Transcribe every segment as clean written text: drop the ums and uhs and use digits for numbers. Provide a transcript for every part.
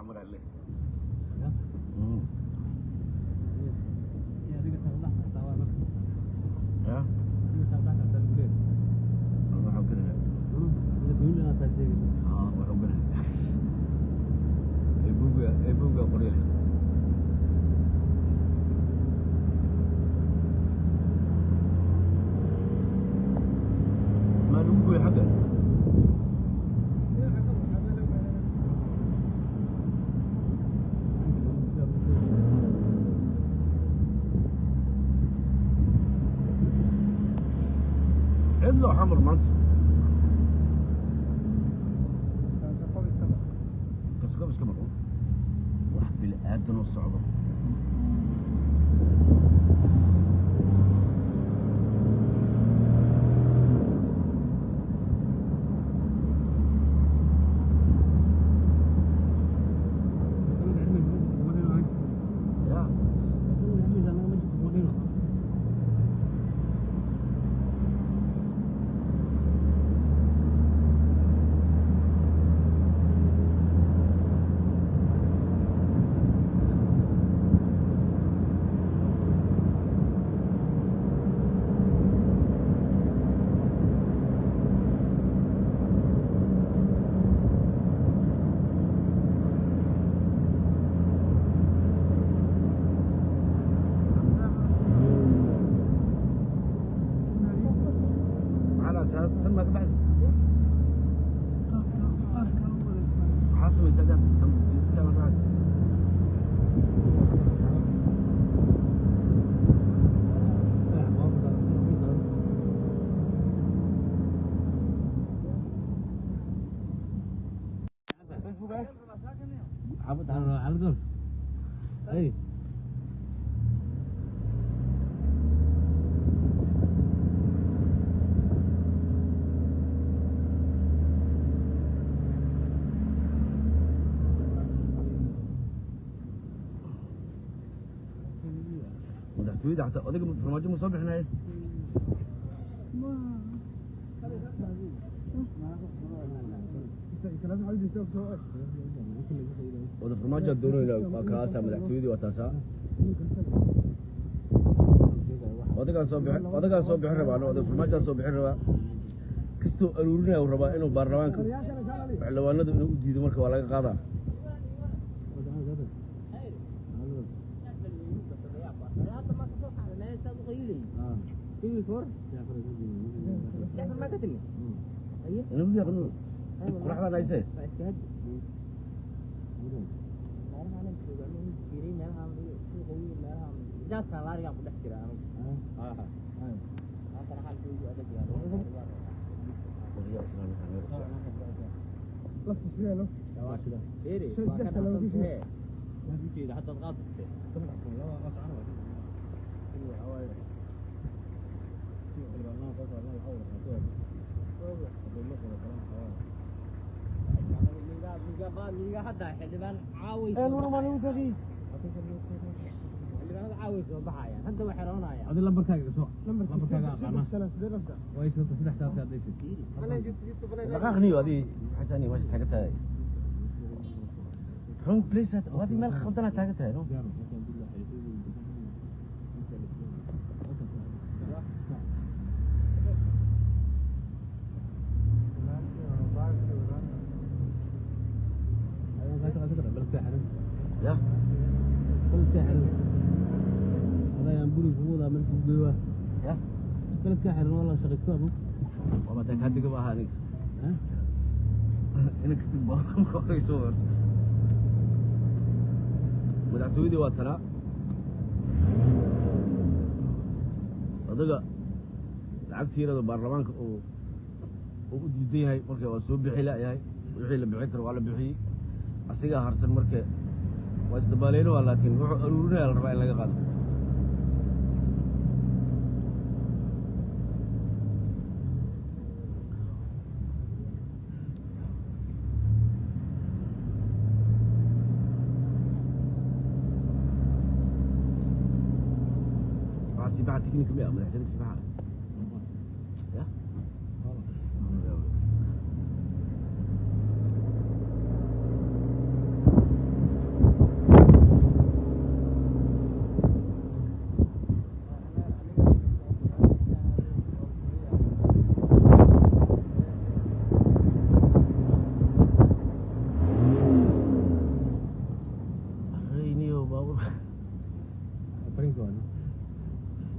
Xamar alle. Ya waxaan garanayaa. Haa, waxaan garanayaa. Ebuga, ebuga qoryale. Ma lagu gooyo xagga? Cidlo Xamar maanta. Kasokob iska maqo. Wax bili aadan oo socdo. Ya. Maxaa taa tan maa ka baxday? Maxaa samaysaa tan tan maa ka baxday? Xaafadda. Hey. Madaxtooyada xataa odayga farmaajo ma soo bixinaya? Wada farmaajo doonayna waa kaasaa, madaxtooyadii waa taasaa. Odagaan soo bixin, odagaan soo bixin rabaa, oday farmaajaan soo bixin rabaa. Kastoo aruurinaya uu rabaa inuu baarlamaanka xildhibaanadu inuu u diido, marka waa laga qaadaa. Inuu yaqaano qoraxdaan haysee. Wariyaa islaamka Adi lambarkaaga soo. Lambarkaaga aqaana. Waa isla saddex saacad aad dhashay. Dhaqaaqniyo adii maxay tahay meesha taagan tahay? Wrong place adii, meel khaldanaa taagan tahay, no? Ya. Beledka xiran. Adayaan guriga kugu wadaa markuu geeyo. Ya. Beledka xiran waa la shaqaysto abu. Waa mataa kaa dega maaha aniga. Ha? Ina kadib baabuurka marka horeyso horta. Madaxtooyadii waa tanaa. Odaga lacagtii yarada baarlamaanka uu u diidan yahay marka waa soo bixi la'yahay. Wixii la bixin karo waa la bixiyey, asigaa harsan. Marka waa isdabaaleyno waa, laakiin wuxuu aruurinaya la rabaa in laga qaado. Waxaa sii baxa tiknika miya madaxtooyada sii baxa ya.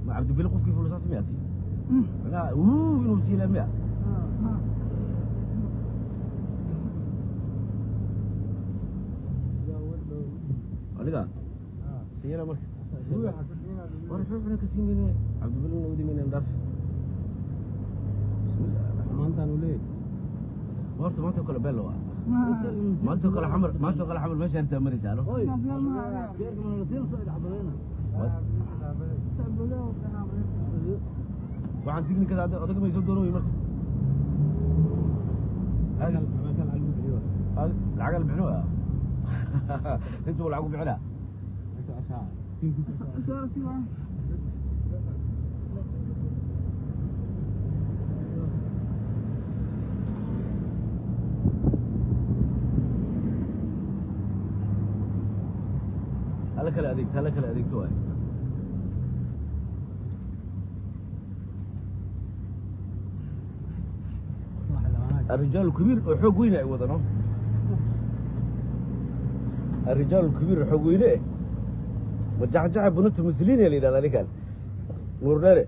Ma Cabdibile qofkii fulo saas miyaa sii macnaha wuu inuu sii laa miya? Aniga siiyana marka war wuxuu ka sii mine Cabdibile noo dimine dhaaf. Bismillah. Maantaan uu leeyahay. Horta maanta kale beel waa maanta kale xamar, maanta kale xamar meesha inta maraysa alo. Waxaan tiknikada hadda odaga may soo dooran marka. Meesha lacag lagu bixiyo. Lacag la bixino intuu lacag ku bixinaa. Meesha ashaa tiinkiisa. Hala kala adeegto, hala kala adeegto waay. Waa xildhibaanaha. الرجال الكبير oo xoog weyn ay wadano, الرجال الكبير xoog weyne eh majaxjaxa bunata muslimiin la yidhahdaa ninkan Nuur Dheere.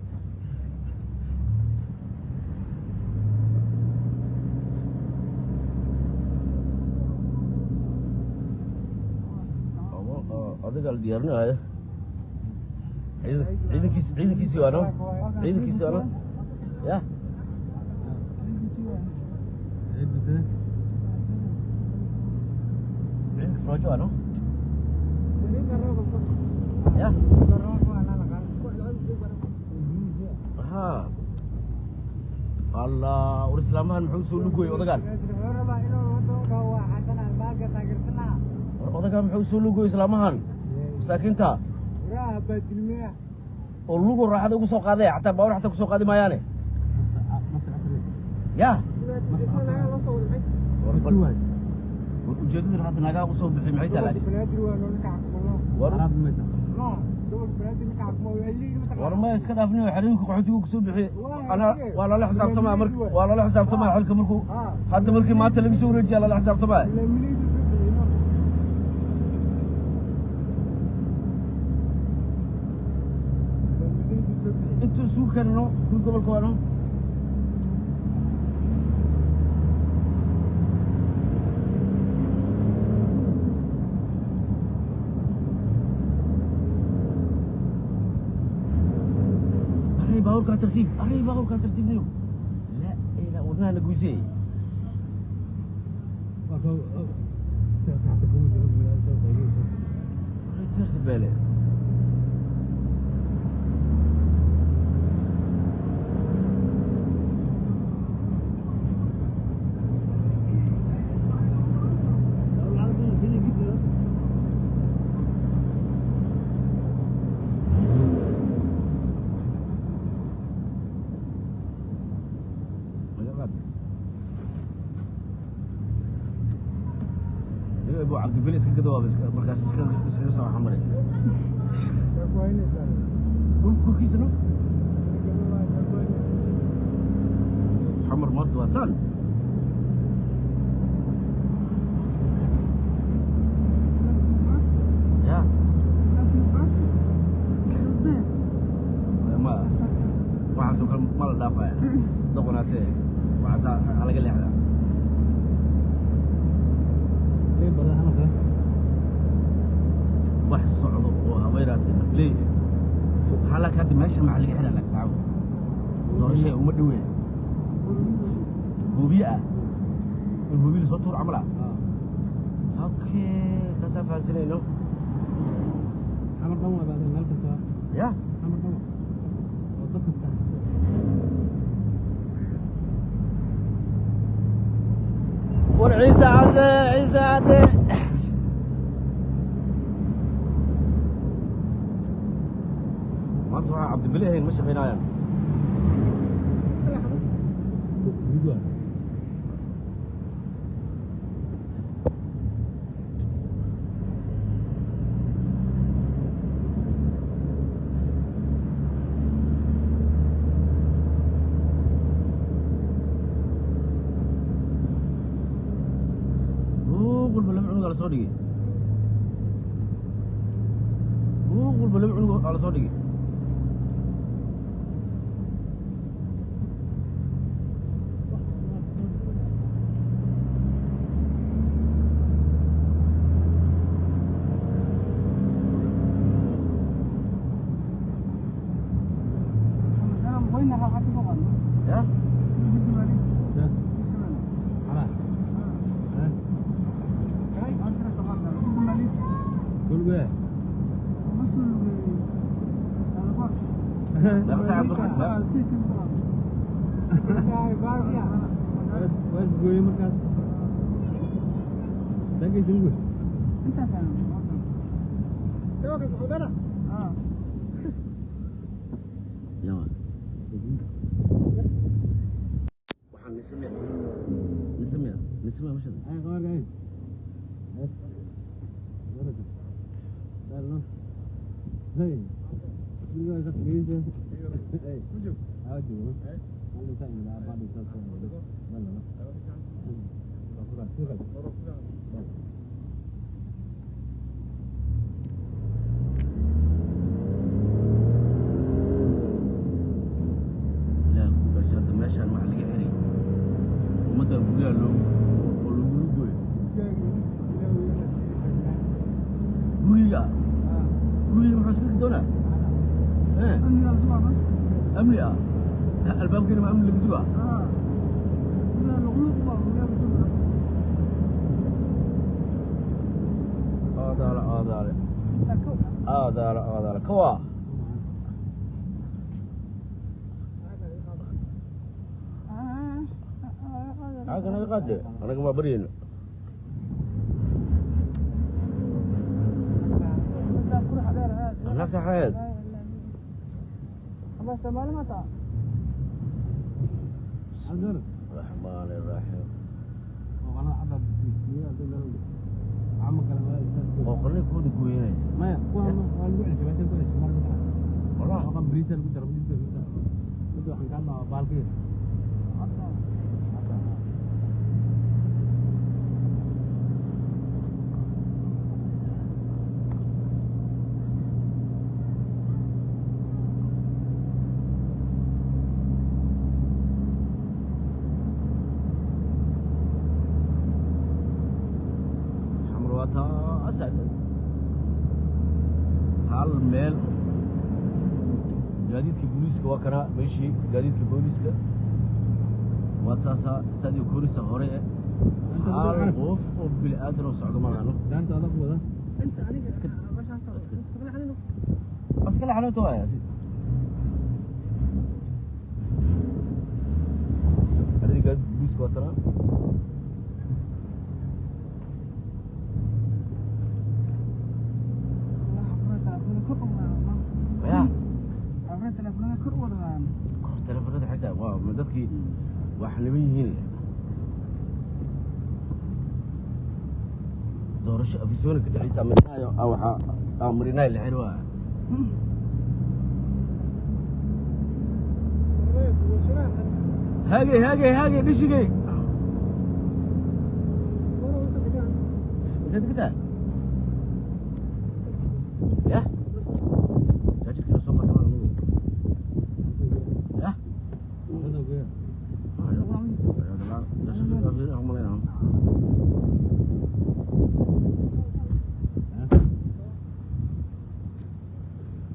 Odaga la diyaarinaayo ciidankiisi, ciidankiisi waano, ciidankiisi waano ya. Ciidda. Ciidanka Farmaajo waano ya. Ha Allah, war islaamahan muxuu soo lugooyey odagaan? War odagaan muxuu soo lugooyey islaamahan masaakiinta oo lugo raaxada ugu soo qaaday? Xataa baawar xataa kusoo qaadi maayaane. Ya war bal war ujeedadan hadda naagaha usoo bixi maxay tahay laakiin? War war ma iska dhaafni xerooyinka qaxootiga kusoo bixi. Ana waa lala xisaabtamaa marka, waa lala xisaabtamaa xilka markuu hadda markii maanta laga soo wareejiya lala xisaabtamaa. Intuu isugu keenano kuwii gobolka waano. Array baabuurkaa tartiib, array baabuurkaa tartiib niyo. La ila wadnaha la goysay. Array teersi beele. Laga qaad. Iyaga buu Cabdibili iska gado waaba iska markaas iska iskaga soo xamaray dhulka korkiisa no. Xamar maanta waa saan. Ya ma waxaasoo kale ma la dhaafaya doqonaatee, waxaasaa ha laga leexdaa. Wax socdo oo habayraatee nafleey waxaa laakiin hadda meesha maxaa laga xidhaa laakiin saxaabo doorashada uma dhowee hubiye ah in hubiye lasoo tuur camal ah. Okay, taasaa fahansanayno. Xamar dhan waa baadeen meel kasta. Ya. Xamar dhan waa wado kasta. War Ciise Cadde, Ciise Cadde, maanta waxaa Cabdibili ahayn ma shaqaynaayaan. Guud waa. Buuq walba laba cunugaa lasoo dhigay, buuq Walba laba cunug aa lasoo dhigay. Ya. Meeqa saacaad marka? Waa markaas dankaysa ugu. Ya, waxaan nisamea nisamea nisamea masha. Ay, qabarka ay dalno hey guriga ka tagaysa hey aa joogo hal inta ila baadi saas oo balana waa fura sida. Ilaah ku dhashay, hadda meeshaan waxa laga xiray ummaddan guryaha loogu oo lagu gooyo guriga. Guriga muxuu iska dhigi doonaa? Amni ah, albaabkeena ma amni laga sugaa? Aadaale, aadaale, aadaale, aadaale kawa. Xagga naga qaade, anaga maa baryayno. Naagta xayeed. Raxmaan raxiim. Oo qornay kooda gooyanaya. Maya, kuwa waa lagu ceshay, meesha ku ceshay mar kale. Wallah. Waa bariis lagu daro mid mid, waxaan ka hadlaa baalkii. Xamar waa taas, hal meel gaadiidka booliiska waa kanaa. Meeshii gaadiidka booliiska waa taasaa, stadio korisa hore eh. Hal qof oo bini aadan oo socdo ma lahano. Daanta adag wada. Askale xanuunta waaya arrinta gaadiidka booliiska waa tanaa. Ya, kor telefoonada xitaa waa ma dadkii waa xaniban yihiin. Doorasho afisoona ka dhexaysa marinaayo waxaa aa marinaay la xiri waa. Hagey, hagey, hagey, dhishigey, intee degataa? Ya, jaajarkiina soo qata maa ya. Wada goya.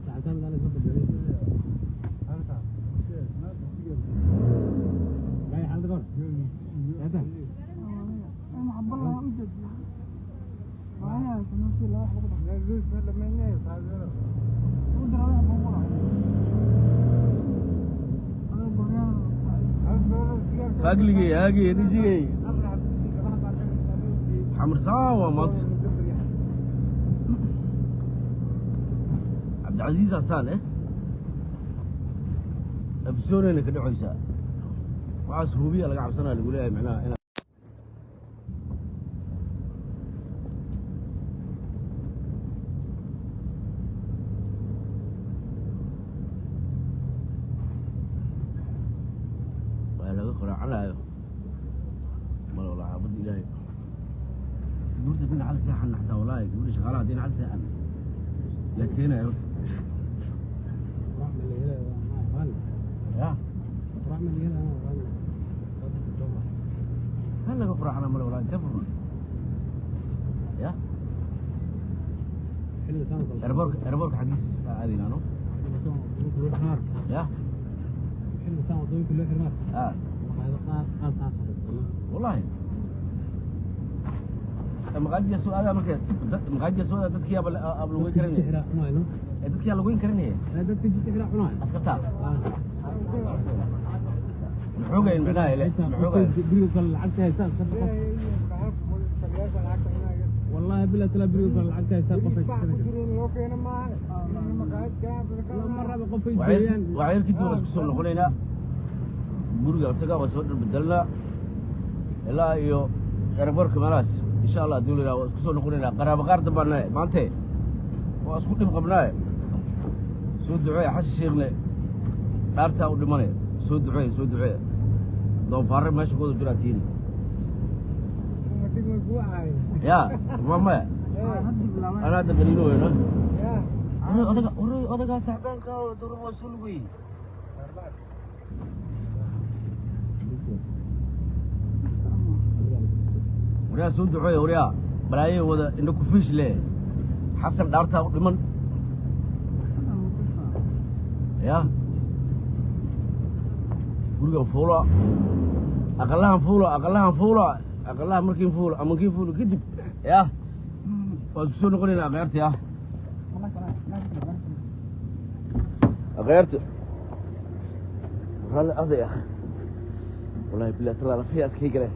Saacadaan daan isla bedelay. Ay, xaalada kor. Saacadaan. Fagligey, hagey, dhishigey, xamarsaan waa maanta. Cabdicasiis asaan eh absoonayna ka dhacoysaa. Waxaas hubiya laga cabsanaya lagu leeyahay, macnaha ina waa laga qoraacanayo mal walaa xaafadda Ilaahay. Gabadha dhinaca la seexan xataa, walaahi gabadha shaqaalaha dhinaca la seexan yaa keenaya horta. Ya hal laga quraacana male walaa, intee furna ya airportka xaggiisa aadayna no ya. Wallahi maqaayadda soo aadaa marka maqaayadda soo aadaa, dadkii aba lagoyn karinaya, dadkii aa lagoyn karinaya. Askarta maxoogayn micnaha ile maxoogayn. والله بالله تلا بريو قال لعبتها يستاهل قف. مرة بقف. Waxyar kadib waan isku soo noqonaynaa guriga tagaa, waa soo dharbedelnaa ilaa iyo airportka meelahaas, insha Allah. Hadii la yidhaha waa isku soo noqonaynaa. Qaraabo qaar dambaanahay maante, waa isku dhib qabnaaye, soo duceeya. Xasan Sheekhne dhaartaa u dhimanay, soo duceeya, soo duceeya. Doonfaarre meesha ku wada jiraa tiini ya ma maya, anaa hadda qaniino weyna. Waray odaga, waray odagaa tacbaanka oo dowlad waa soo lugayey. Waryaa, soo duceeya waryaa, balaayo wada indho ku fiish le. Xasan dhaartaa u dhiman ya. Gurigan fuula, aqalahan fuula, aqalahan fuula, aqalaha markiin fuulo amankiin fuulo kadib ya waan isku soo noqonaynaa. Akhyaarta ya, akhyaarta, raalli aday ah. Wallahi billahi talaa lafiya iskay gale.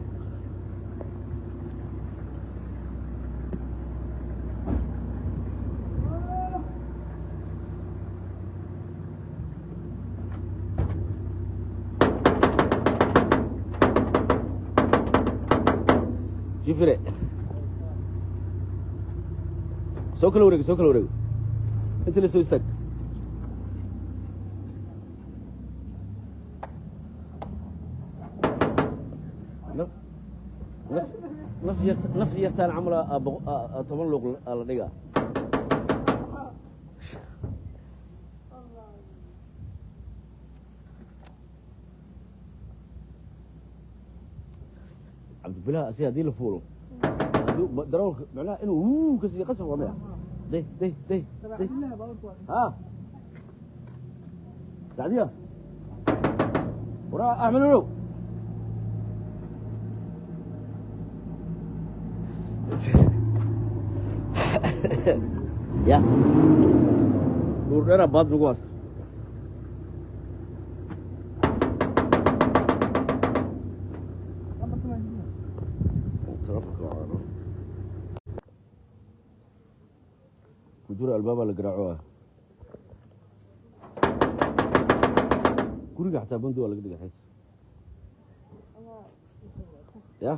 Jifire, soo kala wareego, soo kala wareego, inta la soo istaag. Naf naf naf yar, naf yartaan camal aa 10 luuq aa la dhigaa. Cabdibilah asi haddii la fuulo, hadduu darawalka macnaha inuu wuu ka siiyo qasab waa maya. Day day day day ha sacdiya waraa Axmed Olow ya dhuur dheera baad nagu haas. Telefonka waa ku jiro, albaabaa la garaaco ah. Guriga xataa bandi waa laga dhigay xays ya.